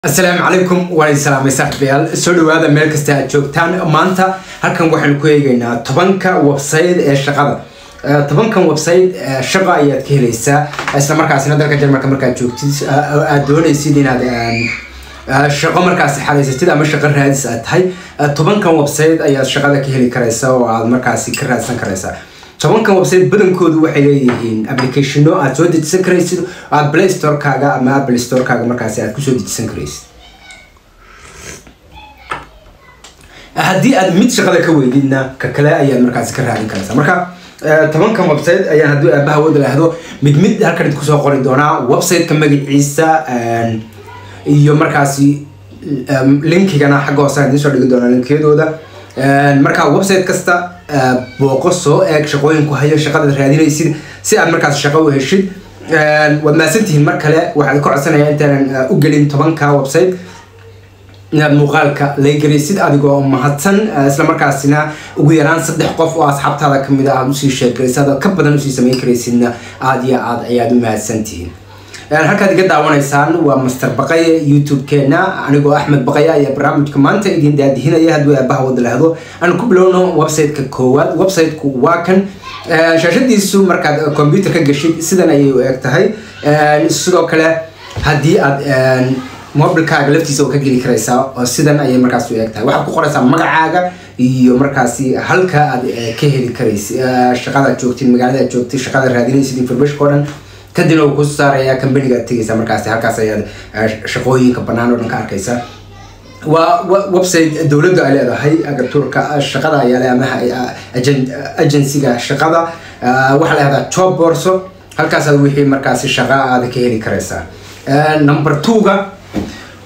Asalaamu calaykum, waan idin salaamay saaxiibayaal, soo dhawaada meel kasta aad joogtaan. Maanta halkan waxaanu ku eegaynaa 10-ka website ee shaqada. 10-kan website shaqo ayaad ka helaysaa, isla markaasina dalka Jarmalka markaad joogtid aad doonaysid inaad shaqo markaasi xaraysatid ama shaqo raadis aad tahay, 10-kan website ayaad shaqada ka heli karaysaa oo aad markaasi ka raadsan karaysaa. 10-kan website badankoodu waxay leeyihiin applicationo aad soo dejisan karaysid oo aad Play Store-kaaga ama Apple Store-kaaga markaasi aad kusoo dejisan karaysid. Haddii aad mid shaqada ka weydidna, ka kale ayaad markaasi ka raadin karaysaa. Marka 10-kan website ayaan, haddii aabaha wada lahdo, mid mid halkan idinku soo qori doonaa website-ka magaciisa iyo markaasi linkigana xagga hoose aan idiin soo dhigi doonaa linkiyadooda. Marka website kasta booqo, soo eeg shaqooyinku hayo, shaqadaad raadinaysid, si aad markaas shaqo u heshid. Waad mahadsantihiin. Mar kale waxaan ka codsanayaa, intaanan u gelin 10-ka website, inaad muuqaalka laygaraysid adigoo mahadsan, isla markaasina ugu yaraan 3 qof oo asxaabtaada kamid a aad usii sheergaraysid, aad ka badan usii samayn karaysidna. Aad iyo aad ayaad u mahadsantihiin. Halkaad iga daawanaysaan waa Master Baqaye YouTube-keena, anigoo Axmed Baqaye ayaa barnaamijka maanta idin daadihinaya, hadduu aabaha wada lahdo. Aan ku bilowno website-ka koowaad. Website-ku waa kan, shaashadiisu markaad computer ka gashid sidan ayay u eg tahay. Sidoo kale haddii aad mobilkaaga laftiisa oo ka geli karaysaa oo sidan ayay markaas u eg tahay. Waxaad ku qoraysaa magacaaga iyo markaasi halka aad ka heli karaysid shaqadaad joogtid, magaalada aad joogtid, shaqada raadinaysid, information oo dhan. Kadibna wuu kusoo saarayaa companyga aad tegaysaa, markaasi halkaas ayaad shaqooyinka bannaan oo dhan ka arkaysaa. Waa website dowladdu ay leedahay, agatuurka shaqada ayaa le ama agencyga shaqada, waxaa la yahdaa Job Borso. Halkaasaad wixii markaasi shaqa aad ka heli karaysaa. Number two-ga,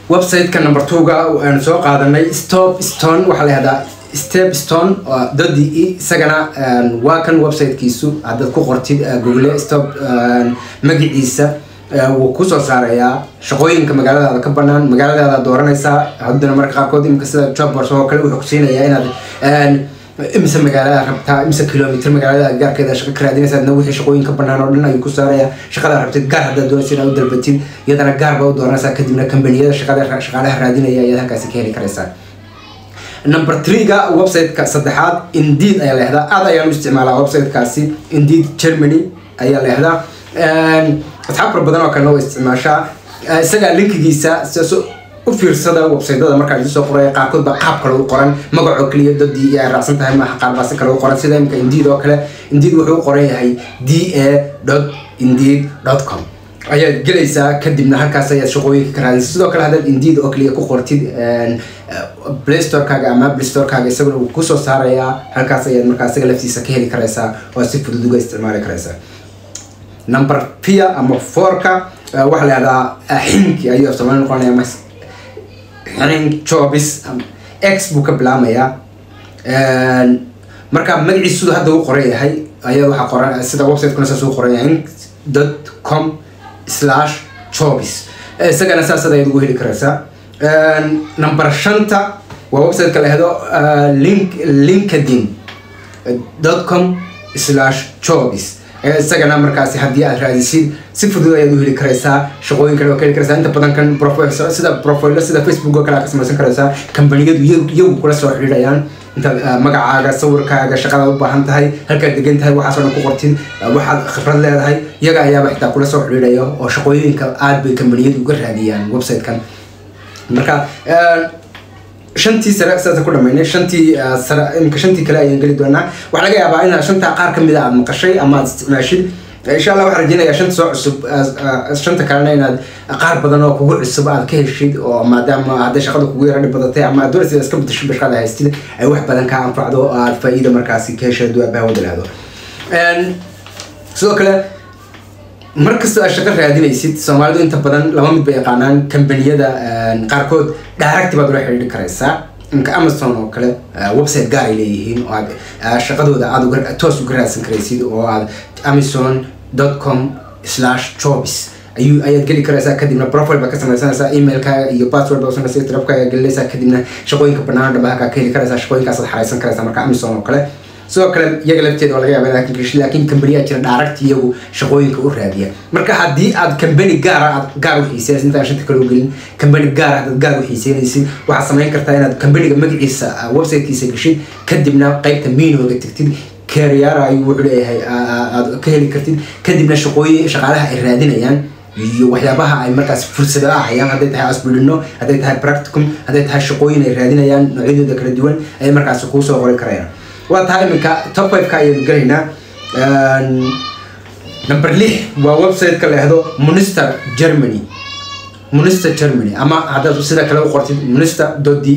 website-ka number two-ga aan soo qaadanay, Stop Stone, waxaa la yahdaa Step Stone dot de. Isagana waa kan website-kiisu. Haddaad ku qortid Google Stop magaciisa, wuu kusoo saarayaa shaqooyinka magaaladaada ka banaan. Magaaladaada dooranaysaa. Haddana marka qaarkood imika sida Job Borso oo kale wuxuu kusiinayaa inaad imise magaalada rabtaa, imise kilomitr magaalada gaarkeeda shaqo ka raadinaysa, adna wixii shaqooyin ka banaan oo dhan ayuu ku saaraya. Shaqada rabtid gaar haddaad doonaysa inaad u dalbatid, iyadana gaar baa u dooranaysaa, kadibna kambaniyada shaqada shaqaalaha raadinaya ayaad halkaasi ka heli karaysaa. Number three-ga, website-ka saddexaad, Indeed ayaa la yahdaa. Aad ayaan u isticmaalaa website-kaasi. Indeed Germany ayaa la yahdaa, asxaab fara badan oo kalena waa isticmaashaa. Isaga linkigiisa sidaas u fiirsada. Website-ada markaa idin soo qoraya qaarkood baa qaab kale u qoran, magacoo keliya dadii ay raacsan tahay maaha, qaar baa si kale u qoran, sida imika Indeed oo kale. Indeed wuxuu u qoran yahay da.indeed.com ayaad gelaysaa, kadibna halkaas ayaad shaqooyinka ka raadinaysa. Sidoo kale haddaad Indeed oo kaliya ku qortid Play Store-kaaga ama Apple Store-kaaga, isaguna wuu kusoo saarayaa. Halkaas ayaad markaa isaga laftiisa ka heli karaysaa oo si fudud uga isticmaali karaysaa. Number 4 ama four-ka waxaa la yahdaa Xing ayuu af Soomaali noqonaya, ama Xing Jobs, X buu ka bilaamayaa. Marka magaciisu hadda uu qoran yahay ayaa waxaa qoran sida website-kuna saas uu qoran yahay, xing.com/jobs. Isagana saas ayaad ugu heli karaysaa. Number shanta waa website-ka la yahdo linkedin.com/jobs. Isagana markaasi haddii aad raadisid si fudud ayaad u heli karaysaa, shaqooyin kale oo ka heli karaysaa. Inta badan kan profile, sida profile sida Facebook oo kale aad ka samaysan karaysaa. Kambaniyadu iyagu kula soo xidhiidhayaan intaad magacaaga, sawirkaaga, shaqadaad u baahan tahay, halkaad degan tahay, waxaas oo dhan ku qortid, waxaad khibrad leedahay, iyaga ayaaba xitaa kula soo xidhiidhaya oo shaqooyinka aad bay kambaniyadu uga raadiyaan website-kan. Marka shantii sare sidaas ku dhamaynay. Shantii sare, imika shantii kale ayaan geli doonaa. Waxaa laga yaabaa inaad shantaa qaar kamid a aad maqashay ama aad isticmaashid. Insha Allah waxaan rajeynayaa shanta soo cusub, shanta kalena inaad qaar badan oo kugu cusub aad ka heshid, oo maadaama hadday shaqada kugu yara dhib badatay ama aad doonaysid iska bedesho shaqada haystid, ay wax badan kaa anfacdo oo aad faa'iida markaasi ka heshay, hadduu aabaha wada lahdo. Sidoo kale mar kastoo aad shaqo raadinaysid, Soomaalidu inta badan laba mid bay yaqaanaan. Kambaniyada qaarkood direct baad ula xidhiidhi karaysaa. Imka Amazon oo kale website gaar ay leeyihiin oo aad shaqadooda aad uga toos uga raadsan karaysid, oo aad amazon.com/jobs ayuu ayaad geli karaysaa. Kadibna profile baad ka samaysanaysaa, emailkaaga iyo password baad usanaysaa, telefkaaga gelinaysaa, kadibna shaqooyinka bannaan oo dhan baa halkaa ka heli karaysaa, shaqooyinkaasaad xaraysan karaysaa. Marka Amazon oo kale Sidoo kale iyaga lafteeda waa laga yaabaa inaad ka, laakiin kambaniyaa jira direct iyagu shaqooyinka u raadiya. Marka haddii aad kambani gaara aad gaar u xiiseynaysid, intaan shanta kale u gelin, kambani gaara haddaad gaar u xiiseynaysid, waxaad samayn kartaa inaad kambaniga magaciisa websitekiisa gashid, kadibna qaybta menu-ga tagtid, Karriere ayuu wuxuu leeyahay aad ka heli kartid, kadibna shaqooyin shaqaalaha ay raadinayaan iyo waxyaabaha ay markaas fursado ah hayaan, hadday tahay Ausbildung, hadday tahay Praktikum, hadday tahay shaqooyin ay raadinayaan noocyadooda kala duwan, ayay markaas kuusoo qori karayaan. Waa tahay, iminka top 5-ka ayaynu gelaynaa. Number 6 waa website-ka la yidhaahdo Monster Germany, Monster Germany, ama haddaad sida kale u qortid monster.de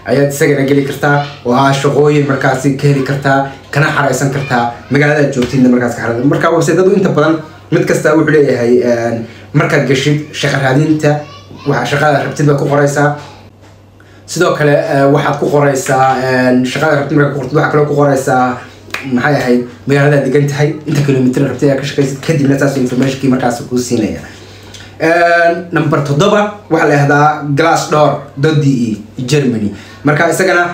ayaad isagana geli kartaa oo aa shaqooyin markaasi ka heli kartaa, kana xareysan kartaa magaalada aad joogtidna markaas ka xareysan. Marka website-adu inta badan mid kasta wuxuu leeyahay markaad gashid shaqo raadinta, waxa shaqada rabtid baad ku qoraysaa. Sidoo kale waxaad ku qoraysaa shaqada rabtid. Markaad ku qortid, waxaa kaloo ku qoraysaa, maxay ahayd, magaalada degan tahay, inta kilomitr rabtid aad ka shaqaysid, kadibna saas informationkii markaas kuu siinaya. Number 7 waxaa la yihahdaa Glassdoor.de Germany. Marka isagana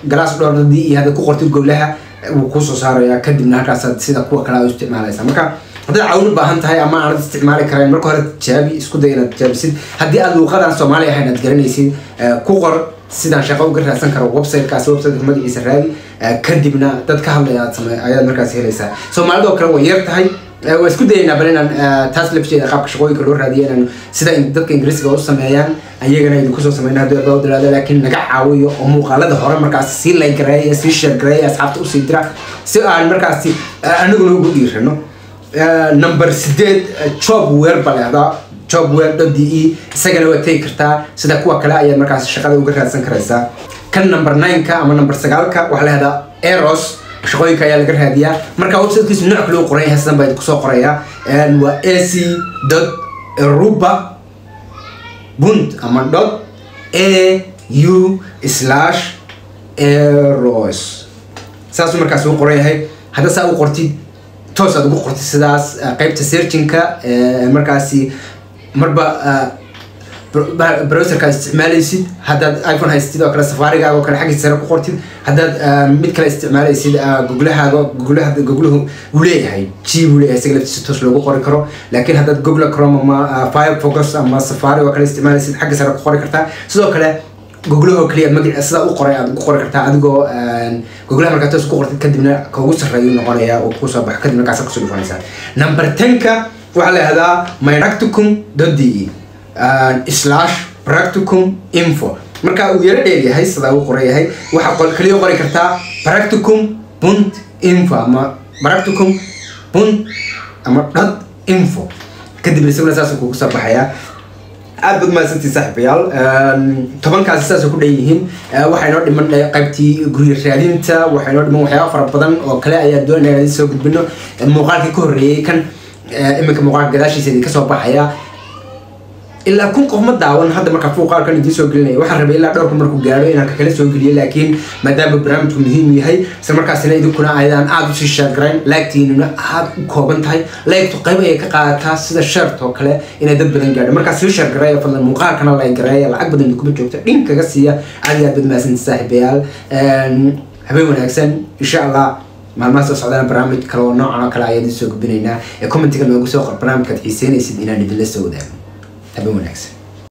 Glassdoor.de haddaad ku qortid gowlaha, wuu kusoo saaraya, kadibna halkaasaad sida kuwa kale aad u isticmaalaysa. Marka haddaad caawin u baahan tahay ama aanad isticmaali karayn, marka hore tijaabi, isku day inaad tijaabisid. Haddii aad luuqadan Soomaali ahayn aad garanaysid, ku qor "sidaan shaqo uga raadsan karo websitekaasi", websiteka magaciisa raadi, kadibna dad ka hadlaya aad same ayaad markaas helaysaa. Soomaalida oo kale way yar tahay. Waa isku dayaynaa bal inaan taas lafteeda qaabka shaqooyinka loo raadiyo, inaan sida dadka Ingiriisiga u sameeyaan ayagana idinku soo sameyna haddii Abaa dalaado. Laakiin naga caawiyo oo muuqaalada hore markaas sii like gareeya, sii share gareeya, asxaabta usii dira, si aan markaasi anaguna ugu dhiirano. Number 8, Jobware baa la yihahdaa, Jobware.de. Isagana waad tegi kartaa, sida kuwa kale ayaad markaas shaqada uga raadsan karaysaa. Kan number 9-ka ama number 9-ka waxaa la yihahdaa Eros, shaqooyinka ayaa laga raadiyaa. Marka websitekiisu nooc kale u qoran yahay, sidan baa idinku soo qorayaa, waa ac.europa punt ama .au/eros, saasuu markaas u qoran yahay. Hadda saa u qortid, toos aad ugu qortid sidaas qaybta searchingka, markaasi marba browserka isticmaalaysid, haddaad iPhone haystid oo kale Safarigaaga oo kale xaggiisa sare ku qortid, haddaad mid kale isticmaalaysid Googlahaaga, Googlaha, Googluhu wuu leeyahay g buu leeyahay isaga laftiisa toos loogu qori karo. Laakiin haddaad Google Chrome ama Firefox ama Safari oo kale isticmaalaysid, xagga sare ku qori kartaa. Sidoo kale Googlaha oo kaliya magaciisa sidaa u qoray aad ugu qori kartaa adigoo Googlaha markaa toos ku qortid, kadibna ka ugu sarreeyu noqonaya oo kusoo baxo, kadibna kaasa kusoo dhufanaysaa. Number 10-ka waxaa la yihahdaa myPraktikum.de/PraktikumInfo. Marka uu yaro dheer yahay sidaa uu qoran yahay, waxaa kaliya qori kartaa Praktikum.info ama Praktikum punt ama .info, kadibna isaguna saasuu kugu soo baxayaa. Aad baad mahadsantii, saaxiibayaal. 10-kaasi saasay ku dhan yihiin. Waxaa inoo dhiman qaybtii guryo raadinta, waxaa inoo dhiman waxyaaba fara badan oo kale ayaa doonaya inaan idin soo gudbino. Muuqaalkii ka horreeyey kan iminka, muuqaalka gadaashiisa idinka soo baxaya, ilaa 1000 qof ma daawan. Hadda markaa muuqaalkan idiin soo gelinaya, waxaan rabay ilaa dhowr kun markuu gaadho inaan kakala soo geliyo, laakiin maadaama barnaamijku muhiim yahay, isla markaasina idinkuna ayadaan aada usii share garayn, like-tiinuna aada u kooban tahay. Like-tu qayb ayay ka qaadataa sida share-too kale inay dad badan gaadho. Markaa sii share gareeya fadlan, muuqaalkana like gareeya, lacag badan idinkuma joogto, dhin kaga siiya. Aad iyo aad baad mahadsanti, saaxiibayaal. Habeen wanaagsan. Insha Allah maalmaha soo socdana barnaamij kale oo noocan oo kale ayaan idin soo gudbinaynaa. Ee commentiga noogu soo qor barnaamijkaad xiiseynaysid inaan idinla soo wadaagno. Habeen wanaagsan.